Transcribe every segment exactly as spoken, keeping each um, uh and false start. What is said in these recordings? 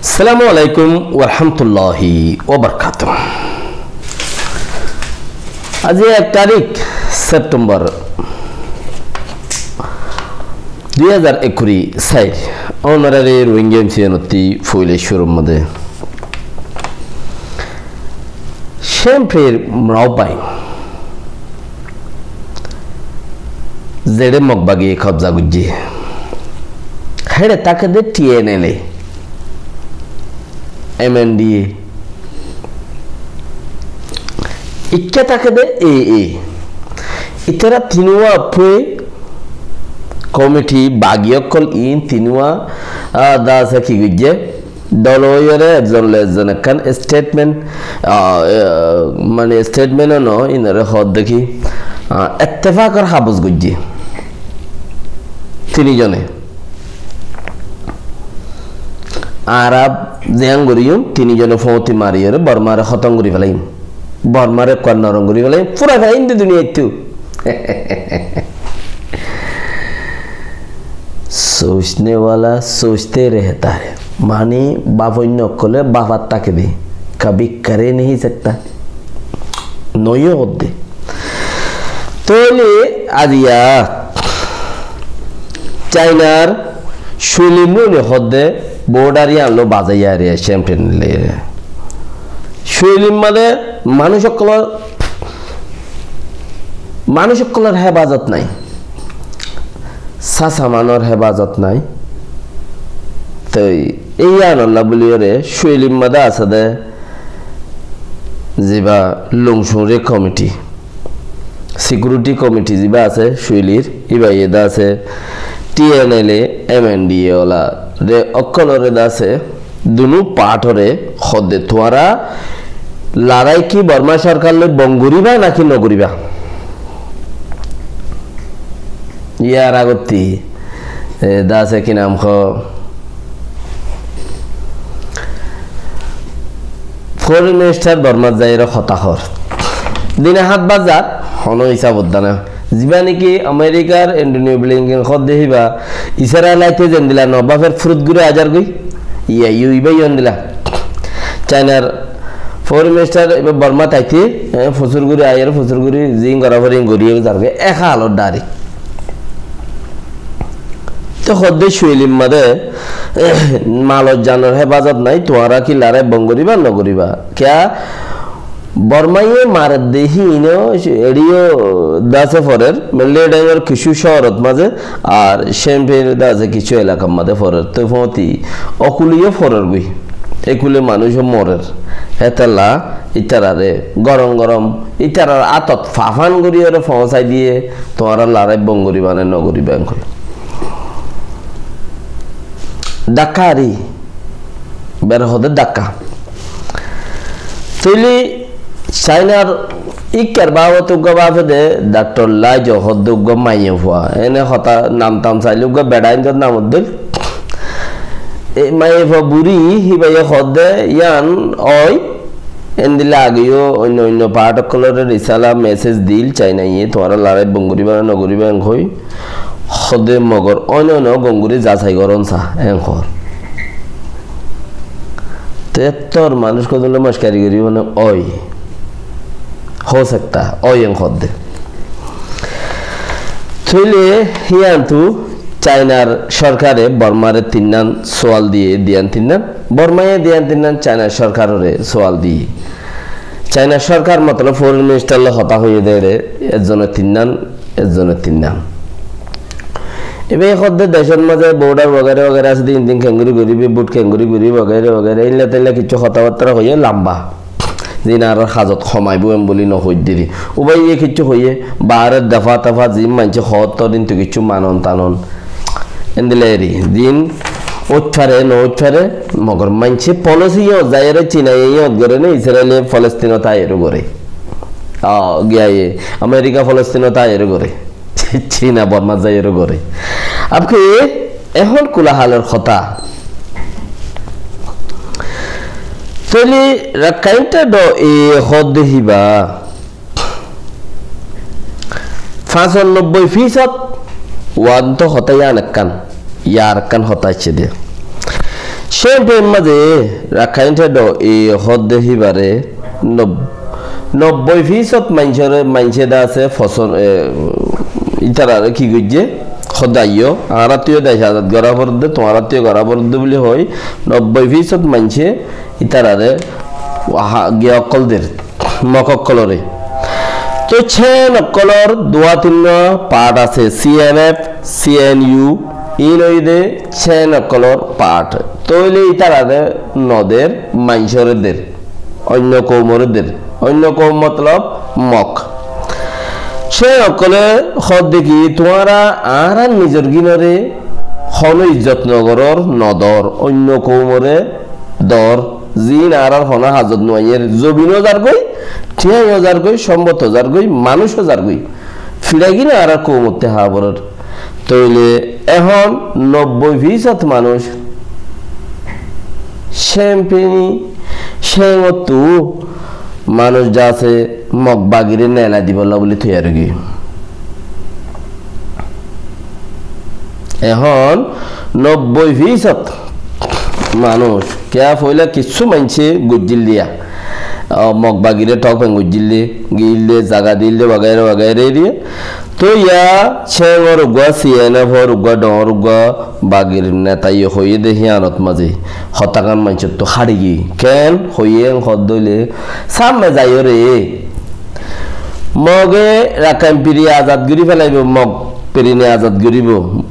Assalamu alaikum warahmatulláhi wabarakátuhu. Aijja ek tarík September dui házar ekkuri sair. Ónorare Rohingya M C N ottú foila cúrur modé Cempriyar Mraw Bain, zeçé Mog bagiye kobza goijjé, héçe táke dé T N L A, M N D A, ikká táke dé A A. Ítara tinuwa fue komiti bagi ókkol in tinuwa, ah, dase ki goijjé, dol óiyore ekzon loi ekzon ekkán statement, ah, eh, mane statement ó no, inore hoó dé ki, ah, ettefakor habos goijjé tinizone. Añára ziyán goríyum, tinizone fóñti mariyore Bormare hótom gorí felaiyum. Bormare ekkuwar norom gorí felaiyum, fúrai felaiyum dé duniyaittú. सोचने वाला सोचते रहता है. Mani, báfoinna ókkole báfat táke dé, कभी करे नहीं सकता. Noó hoó dé. Tóile aijja Cainar Cui Lin re hoó dé border yián loi bazaiya re Cempriyar. Cui Lin modé manúic ókkolor, manúic ókkolor hefazot nái, sá samanor hefazot nái. Toi ei yiánolla buliyore Cui Lin modé asé dé ziba Lungsung re komiti, security komiti ziba asé Cui Lir, íba ye dase T N L A, M N D A ola re ókkolore dase dunu partore hoó dé tuáñra larai ki Borma sorkar loi bon goríba naki no goríba? Yar agottí, e, dase ki nam hoó, foreign minister Bormat zaiyore hotá hoór. Dine hát bazar, hono hísabot dana. Ziba niki Amerikar Antony Blinken hoó dé híba, Israel aite zendilla no báfer furut guri aizar goi, iya yu iba yu endilla. Cainar foreign minister iba Bormat aite, e, fusur guri aiyore fusur guri zin gora fore in gori zarge, ek halot dari. Te hoó dé Cui Lin modé, malor janor hefazot nái, tuáñra ki larai bon goríba no goríba? Kiyá Bormaye marer dé híin ó, eçé yó dase forer, Meilei Dengor kissú cóorot mazé, ar Cempriyar dase kissú elakar mazé forer. Toi fóñti ókkole yó forer goi. Ekkule manúic ó morer. Hétolla ítarare gorom gorom, ítarar átot fafan goríyore foóñsai diyé, tuáñra larai bon goríba né no goríba enkoi. Dhakka ari, bere hoó dé Dhakka. Tóile Cainar íkkar babote uggúa báfe dé, Daktor Lai Zo hoó dé uggúa maiyafua. Ene hotá nam tam sailé uggúa beçain dór nam uddúl. E maiyafua buri híbaye hoó dé yián ói, endilla age yó oinno oinno part ókkolore risala message dil Cainaye, tuáñra larai bon goríba né no goríba en hoi. Hoó dé mogor oinno oinno gom gorí zasai goron sa, en hoór. Te ettór manúic hodún loi mockari goríbo né ói. Ho sakta, ói en hoó dé. Tóile híyantu Cainar sorkare Bormare tinnán sual diyé, diyan tinnán. Bormaye diyan tinnán Cainar sorkarore sual diyé. Cainar sorkar motolob foreign minister loi hotá hoiyé dé re, ekzone tinnán, ekzone tinnán. Ebe hoó dé decór mazé border wagaira wagaira asé dé, indin kengori goribe, bút kengori goribe, wagaira wagaira, éilla teilla kissú hotábattá hoiyé lamba. Zin añárar hazot homaibó em buli no hoiddíri. Ubaiye kissú hoiyé, baáre defa tefa zin maincé hoór torin tu kissú manon tanon. Endilla eri, zin óit fare, no óit fare, mogor maincé policy yót zaiyóre Cinaye yót goré né, Israile Folostinot aiyóre goré. Ah, giyaye, Amerika Folostinot aiyóre goré. Cina Bormat zaiyóre goré. Abke ehón kula halor hotá. Tóile Rakkainta do e hoó dé híba. Fañsanobboi fisot uwánto hotá yián ekkán, yar ekkán hotá aiccé dé. Cémpe mazé Rakháin Theddo e hoódde híbare nob-, nobbói físot maincóre, maincé de asé fosón, e, ítarare ki goijjé? Hoódde aiyó, añárattú yó dec azad gorá foredde, tuáñrattú yó gorá foredde buli hoói, nobbói físot maincé ítarare ha-, giya ókkol der, Mog ókkolore. Toi Cén ókkolor duwá tinnúa part asé, C N F, C N U, iín óiye de Cén ókkolor part. Tóile ítarare no der, maincóre der, oinno koumore der. Oinno koum motolob Mog. Cén ókkole hoódde ki, tuáñra añárar nizor gínore honó izzot no gorór, no dor, oinno koumore dor, ziín añárar honó hazot no aiyér, zobin ó zargói, thiañ ó zargói, cómbot ó zargói, manúic ó zargói. Fiçaigín añárar koumottú háa forer. Tóile ehón nobbói físot manúic Cémpe ni, Céngottú manúic de asé Mog bagire neelai dibolla buli toiyar ói giyé. Ehón nobbói físot manúic, kiyá foóila kissú maincé goijjíl diya, o, Mog bagire thok feng goijjíl de, giyíl de, zaga diyíl de, wagaira wagaira eriya. Toi yá Céngor uggúa, C N F or uggúa, dhoóñr uggúa bagir netaye hoiyé de híyanot mazé hotágan maincóttu hári giyé. Keén hoiyé en hoódde óile, sámme zaiyóre Moge Rakháin firi azad gorí félaibo, Mog firini azad goríbo.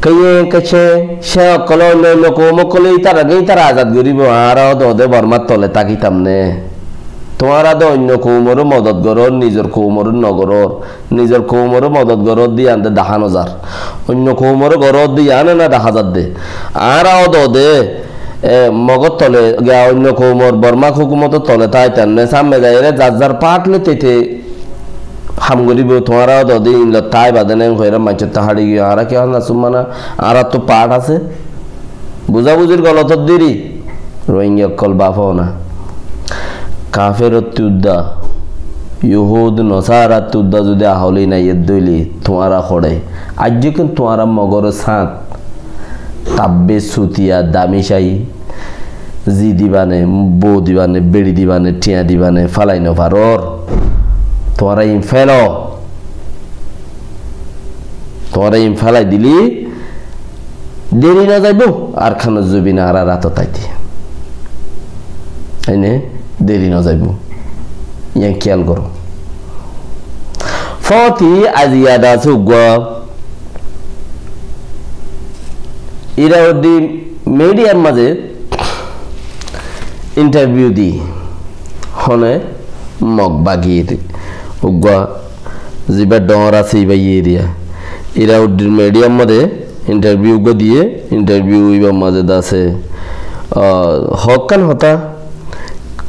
Kiyé kecé, Cén ókkole oinno oinno koum ókkole ítarare, ítara azad goríbo. Añára ódode Bormár tole tákitam né. Tuáñra de oinno koumoré modot gorór, nizor koumoré no gorór. Nizor koumoré modot goródde yían de dahá no zar. Oinno koumoré goródde yían ena dahá zadde. Añára ódode, e, Mogór tole, giya oinno koumor Bormá hókumotór tole táitam né, sámme zaiyóre zar zar part loi tete ham goríbo, tuáñra ódode iín loi tái bade né hoiyóre maincóttu hári giyó. Añára ki hon asúm mana, añárattú part asé. Buzabuzir golotot deri, Rohingya ókkol báfo na. Kaferottú udda, Yuhud Nosárattú udda zudi ahóle naiyé dóile tuáñra hoçé. Aijjó ken tuáñra Mogor sáñt tabbe sutiya dami cai, zi dibane, bou dibane, beri dibane, thiañ dibane, félai no farór. Tuáñra iín félo. Tuáñra iín félai dile deri no zaibó, Arkanor zobin añárar átot aite. Ene deri no zaibó. Yián kiyal goró. Fóti aijja de asé uggúa Irauddin midiyar mazé intarviu di, hone Mog bagir uggúa zibá dhoóñr asé ibá eriya. Irauddin midiyar mazé intarviu uggúa diyé, intarviu ibár mazé de asé, ah, hókkán hotá,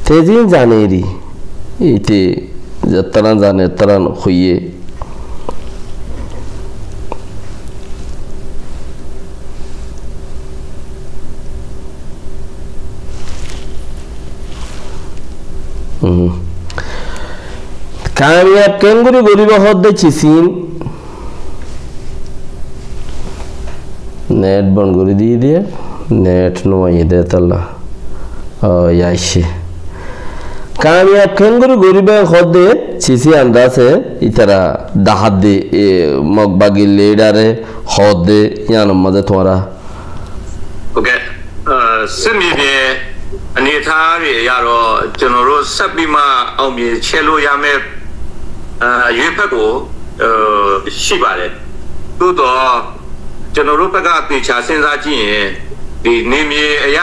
te ziín zane eri, ite zettarán zane, ettarán hoiyé. Uhum. Kamiyab keéngorí goríba hoódde cisín. Net bon gorí diyé de, net no aiyé de tolla. Ó, yá aiccé. Kamiyab keéngorí goríba hoódde, cisí andase, ítara dahádde, e, Mog bagir lidare hoódde, yíanor mazé tuáñra. Ok. Aa, စစ်မြေပြင် အနေအထားတွေအရတော့ ကျွန်တော်တို့ ဆက်ပြီးမှ အောင်မြင် ချဲလို့ရမယ့် အာ အရွေးဖက်ကို အာ ရှိပါတယ်။ သို့သော် ကျွန်တော်တို့ဘက်က သေချာ စဉ်းစားကြည့်ရင် ဒီနယ်မြေအရ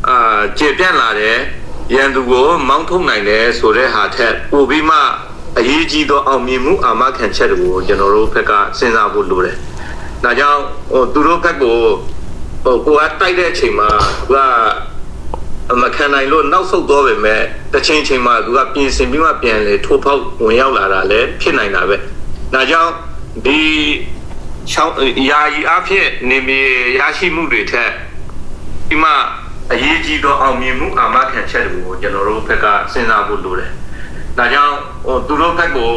အာ ကျယ်ပြန့်လာတယ်။ ရန်သူကို မောင်းထုတ်နိုင်တယ်ဆိုတဲ့ဟာထက် ပိုပြီးမှ အရေးကြီးသော အောင်မြင်မှု အာမခံချက်တွေကို ကျွန်တော်တို့ဘက်က စဉ်းစားဖို့လိုတယ်။ ဒါကြောင့် ဟို သူတို့ဘက်ကို ဟို ကိုယ်က တိုက်တဲ့အချိန်မှာ သူက မခံနိုင်လို့ နောက်ဆုတ်သွားပေမဲ့ တစ်ချိန်ချိန်မှာ သူက ပြင်ဆင်ပြီးမှ ပြန်လည်ထိုးဖောက် ဝင်ရောက်လာတာလည်း ဖြစ်နိုင်တာပဲ။ ဒါကြောင့် ဒီ ရှောင် ယာယီအားဖြင့် နယ်မြေရရှိမှုတွေထက် ဒီမှာ အရေးကြီးသော အောင်မြင်မှု အာမခံချက်တွေကို ကျွန်တော်တို့ဘက်က စဉ်းစားဖို့လိုတယ်။ ဒါကြောင့် ဟို သူတို့ဘက်ကို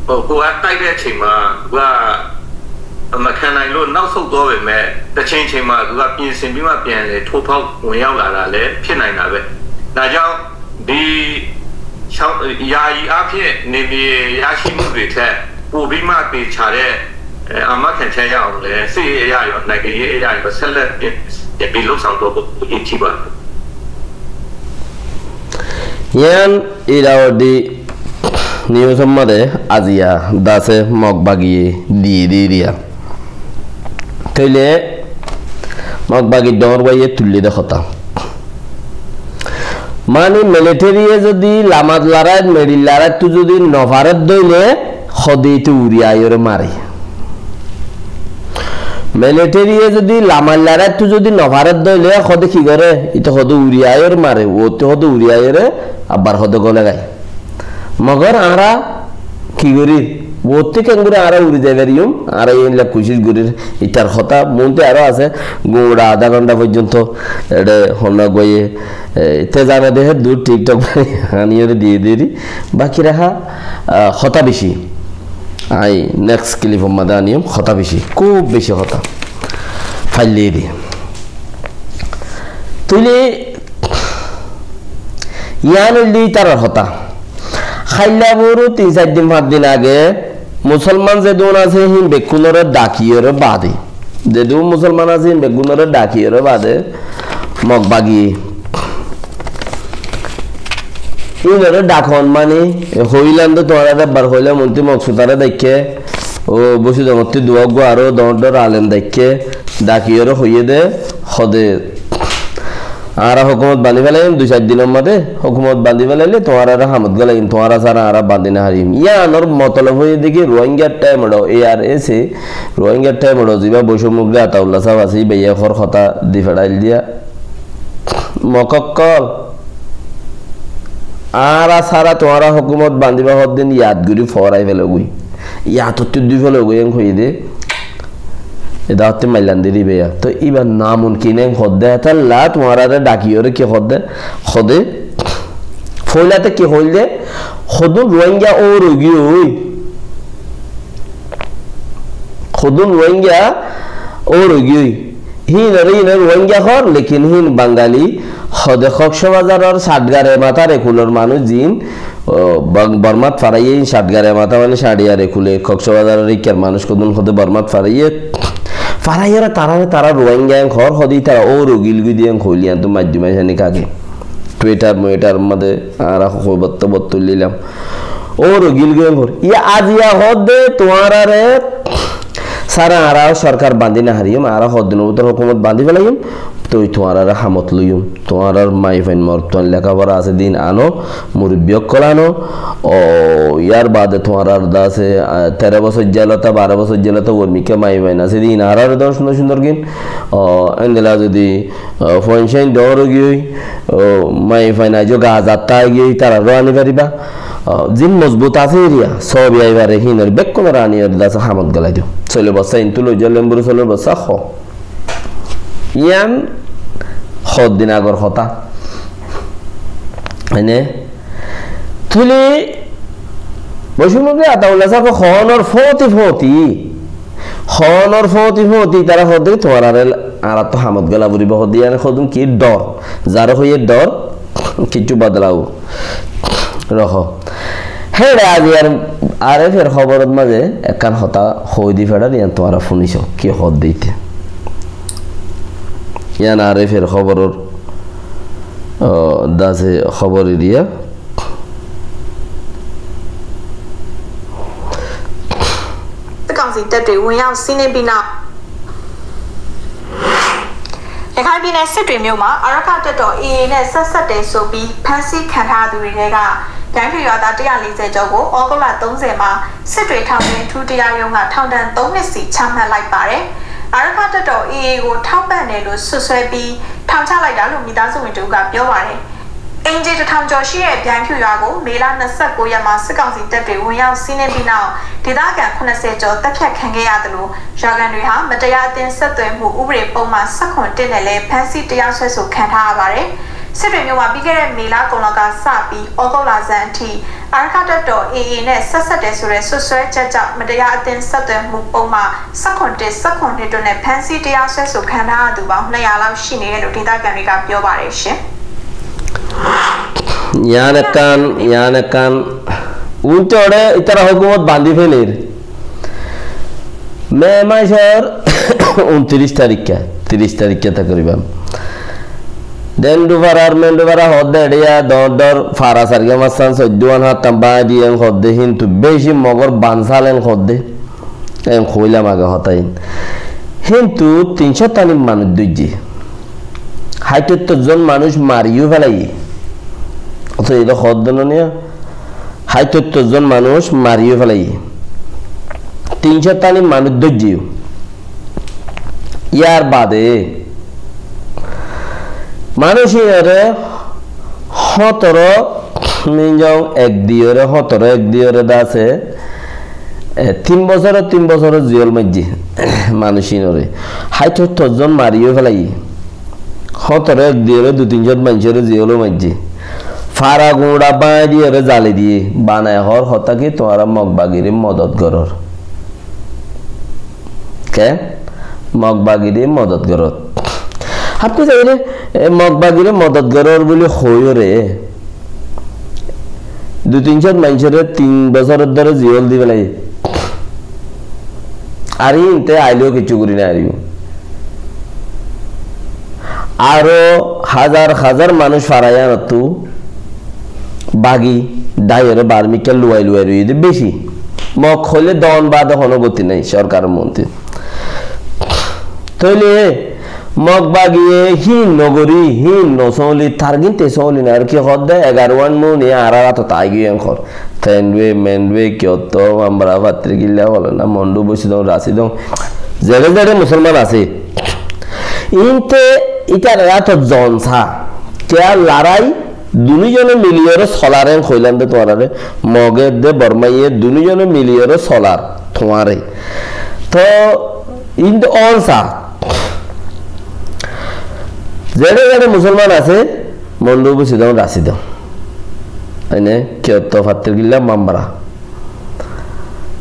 ဟို ကိုယ်က တိုက်တဲ့အချိန်မှာ သူက မခံနိုင်လို့ နောက်ဆုတ်သွားပေမဲ့ တစ်ချိန်ချိန်မှာ သူက ပြင်ဆင်ပြီးမှ ပြန်လည်ထိုးဖောက်ဝင်ရောက်လာတာလည်း ဖြစ်နိုင်တာပဲ။ ဒါကြောင့် ဒီ ယာယီအားဖြင့် နယ်မြေရရှိမှုတွေထက် ပိုပြီးမှ သေချာတဲ့ အာမခံချက်ရအောင်လည်း စစ်ရေးအရရော နိုင်ငံရေးအရရော ဆက်လက် ပြင်ဆင်ပြီး လုပ်ဆောင်သွားဖို့ အရေးကြီးပါတယ်။ Yián Irrawaddy news or mazé aziya dase Mog bagiye diyé dé eriya. Tóile Mog bagir dhoóñr báiye tuillé dé hotá. Mani military ye zodi lamat lorait, meçir loraittu zodi nofarér dóile, hóde íte uri aiyóre mare. Military ye zodi lamat loraittu zodi nofarér dóile, hóde ki goré? Íte hóde uri aiyóre mare, uottú hóde uri aiyóre abbar hóde góle gai. Mogor añára ki gorír? Uottú keéngori añára uri zai fariyum? Añára yíanlla kucíc gorír. Ítar hotá muúntu aró asé, gura adá gonthá foijjonto eçé honna goiyé, e, te zane dé héddur TikTok aníyore diyé deri. Baki raha, a, hotá beci. Añí next clip or mazé aníyum, hotá beci, kúb beci hotá. Faillé dé. Tóile yián óilde ítarar hotá. Háilla boru tin sair din fañs din age musolman zedún asé hín bekkúnoré dhakiyóre baade, zedún musolman asé hín bekkúnoré dhakiyóre baade Mog bagiye hínoré dhakon mani, e, hoilan dé tuáñrare ebbar hoilam, muúntu Mog sutaré daikké, o Bosidongottú duwa uggúa aró dhoóñr dhoóñr alem daikké, dhakiyóre hoiyé dé, hóde añára hókumot bañdí felaiyum, dui sair dinor mazé hókumot bañdí felailé tuáñrare hamot golaiyum, tuáñra sára añára bañdí nofarim. Yiánor motolob óiye dé ki Rohingya Time Out, ARSA, Rohingya Time Out zibá Boisómyo Mukti Ataulla sáb asé, íbaye hoór hotá di feçail diya. Mog ókkol, añára sára tuáñra hókumot bañdíba hoddin yad gorí foórai felogói. Yadottú dúi felogói en hoiyé dé. Eda hottí maillan diri beya. Toi íba namumkin en hoddé hétalla tuáñrare dhakiyóre ki hoddé? Hodé. Foóilate ki hoildé? Hodún Rohingya óur óigiyoi. Hodún Rohingya óur óigiyoi. Híinore híinore Rohingya hoór, lekin híin Bangali. Hodé Koksbazaror Satgaré matár ekulor manúic ziín, o, Bor-, Bormát faraiyé, híin Satgaré matá mani Satgaré ekule Koksbazaror ikkar manúic hodún hodé Bormát faraiyé. Faraiyóre taráre tará Rohingya en hoór, hodé ítara óur óigilgoi dé en hoilé, iyántu maijjum aicá ni kake. Twitter, Twitter mazé añára hoibar to bottul dilam. Óur óigilgoi en hoór. Iya aziya hoódde tuáñrare sára añára sorkar bañdí nofariyum, añára hoddinor bútore hókumot bañdí felaiyum, toi tuáñrare hamot loiyum, tuáñrar maiyafuain morotfuain lekafora asé dé híin ano, murubbi ókkol ano, o, yar baade tuáñrar de asé, a, teró bosór jelot, baró bosór jelot, uor mikká maiyafuain asé dé híin añárare dóc no cúndor gin, o, endilla zodi o, fuain-suain dhoóñr óigiyoi, o, maiyafuain aijjó gazattá aigiyoi, tararó ani faribá. O, ziín mozbut asé eriya, sóbi aibare híinor bekkúnore aniyóre de asé hamot gólai diyo. Sóile bossá, intú loijjó lembur sóile bossá hoó. Yián hoddin agor hotá. Ene, tóile Boisómyo Mukti Ataulla sáfe hoónor fóti fóti, hoónor fóti fóti tará hoódde ki tuáñrare añárattú hamot góla foribó hoódde, yían hodún ki dhor, zaré hoiyé dhor, kiccú bodolaibo. Rohó. Héçe aijjar RFA r hóboror mazé ekkán hotá hoói di feçár, yían tuáñra fúniso, ki hoódde íte. Yían RFA r hóboror, o, de asé hóbor eriya.စစ်ကောင်စီတပ်တွေ ဝင်ရောက်စီးနင်းပြီးနောက် ရခိုင်ပြည်နယ် စစ်တွေမြို့မှာ အာရက္ခတပ်တော် AA နဲ့ ဆက်စပ်တယ်ဆိုပြီး ဖမ်းဆီးခံထားရသူတွေထဲက ရန်သူရွာသား တစ်ရာလေးဆယ်ကျော်ကို သြဂုတ်လ သုံးဆယ်မှာ စစ်တွေထောင်တွင်း အထူးတရားရုံးက ထောင်ဒဏ် သုံးနှစ်စီ ချမှတ်လိုက်ပါတယ်။ အာရက္ခတပ်တော် AA ကို ထောက်ပံ့တယ်လို့ စွပ်စွဲပြီး ထောင်ချလိုက်တာလို့ မိသားစုဝင်တစ်ဦးက ပြောပါတယ်။ အိမ်ခြေ တစ်ထောင်ကျော်ရှိတဲ့ ပြိုင်ဖြူရွာကို မေလ နှစ်ဆယ့်ကိုးရက်မှာ စစ်ကောင်စီတပ်တွေ ဝင်ရောက်စီးနင်းပြီးနောက် ဒေသခံ ခုနစ်ဆယ်ကျော် သတ်ဖြတ်ခံခဲ့ရသလို ရွာခံတွေဟာ မတရားအသင်း ဆက်သွယ်မှု ဥပဒေပုဒ်မ ဆယ့်ခုနစ် နဲ့လည်း ဖမ်းဆီး တရားစွဲဆို ခံထားရပါတယ်။ စစ်တွေမြို့မှာ ပြီးခဲ့တဲ့မေလကုန်လောက်ကစပြီး ဩဂုတ်လဆန်းအထိ အာရက္ခတပ်တော် AA နဲ့ ဆက်စပ်တယ်ဆိုတဲ့ စွပ်စွဲချက်ကြောင့် မတရားအသင်းဆက်သွယ်မှုပုဒ်မ ဆယ့်ခုနစ် ဆယ့်ခုနစ် တို့နဲ့ ဖမ်းဆီးတရားစွဲဆိုခံထားရသူပေါင်း နှစ်ရာလောက်ရှိနေတယ်လို့ ဒေသခံတွေက ပြောပါတယ်ရှင်။ Yián ekkán, yián ekkán, uñtore ítara hókumot bandí félir. Me maicor untiríc tarikka, tiríc tarikka takriban. Dendufara ar Mendufara hoódde eçé ya dóñr dóñr fara sargá massan soiddúan háttan báñgi diyé en hoódde, híntu béci Mogor bansál en hoódde. En hoóilam age hotá iín. Híntu tin cót tani manúic dóijje. Háit óttor zon manúic mariyó félaiyé. Óto ede hoódde no niya? Háit óttor zon manúic mariyó félaiyé. Tin cót tani manúic dóijje yó. Yar bade manúic inore hótoro, minjong ek diyore, hótoro ek diyore de asé, e, tin bosóre, tin bosóre ziyól maijje manúic inore. Háit óttor zon mariyó félaiyé. Hótoro ek diyore, dui tin cót maincóre ziyól maijje. Fara guñça báñgi diyore zali diyé. Bana hoór hotá ki, tuáñra Mog bagire modot gorór. Ke? Mog bagire modot gorór. Hábke saile, e, Mog bagire modot gorór buli hoiyóre dui tin cót maincóre tin bosóror dóre ziyól di félaiyé. Ar iín te aileyó kiccú gorí no faribó. Aró házar házar manúic fara yíanottú bági, dháiyore barmikká luwai luwai roiyé de béci. Mog hoilé don bade honó goti nái, sorkaror montri. Tóile Mog bagiye híin no gorí, híin no sóli, tar gínte sóli na, ar ki hoódde, egaruwán mun iye añárar átot aigiyói en hoór. Tendue, Mendue, Kiyotto, Mambara, Fattirkilla, Bolena, Mondu, Bosidong, Rasidong. Zeçé zeçé musolman asé. Inte ítarar átot zon sa. Kiyá larái, dunúzone miliyóre solar en hoilam de tuáñrare. Moge de Bormaiye dunúzone miliyóre solar tuáñre. Toh, inte on sa. Zeçé zeçé musolman asé, Mondu, Bosidong, Rasidong. Ene, Kiyotto, Fattirkilla, Mambara.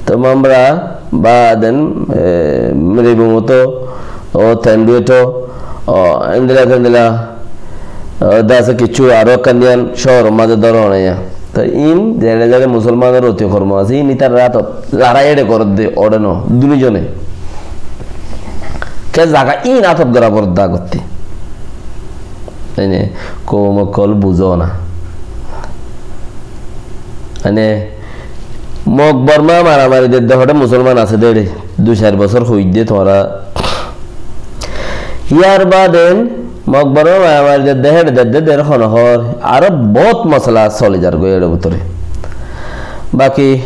Toh Mambara, ba den, e, Mribungoto, o Tendueto, o endilla kendilla, o de asé kiccú aró ekkán diyan cóoror mazé dóro onaiya. Toh iín zeçé zeçé musolmanor oti hormo asé, iín ítarar átot larái eçé gorédde, oçé no, dunúzone. Ke zaga iín átot gorá foredde agottí. Ene, koum ókkol buzó na. Ene, Mog Borma maramari dedde hoçé musolman asé de eçé. Dui sair bosór hoidde tuáñra. Yar bade Mog Borma maramari dedde, héçe dedde der hono hoór. Aró bout mosala soli zargói eçé bútore. Baki,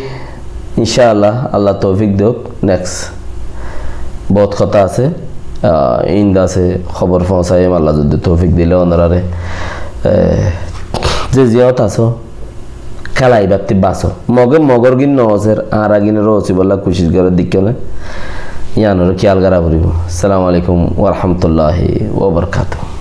incá Allah, Allah toufik douk. Next. Bout hotá asé. Ah, iín de asé, hóbor foóñsaiyum, Allah zodi toufik dile onoráre. Eh, ze ziyót asó, kélai batti basó. Moge Mogor gín no óser, añára gínoré ósibolla kucíc goré deikkóne. Yíanoré kiyal gorá foribó. Assalamu alaikum wa rahmatullahi wa barakatuhu.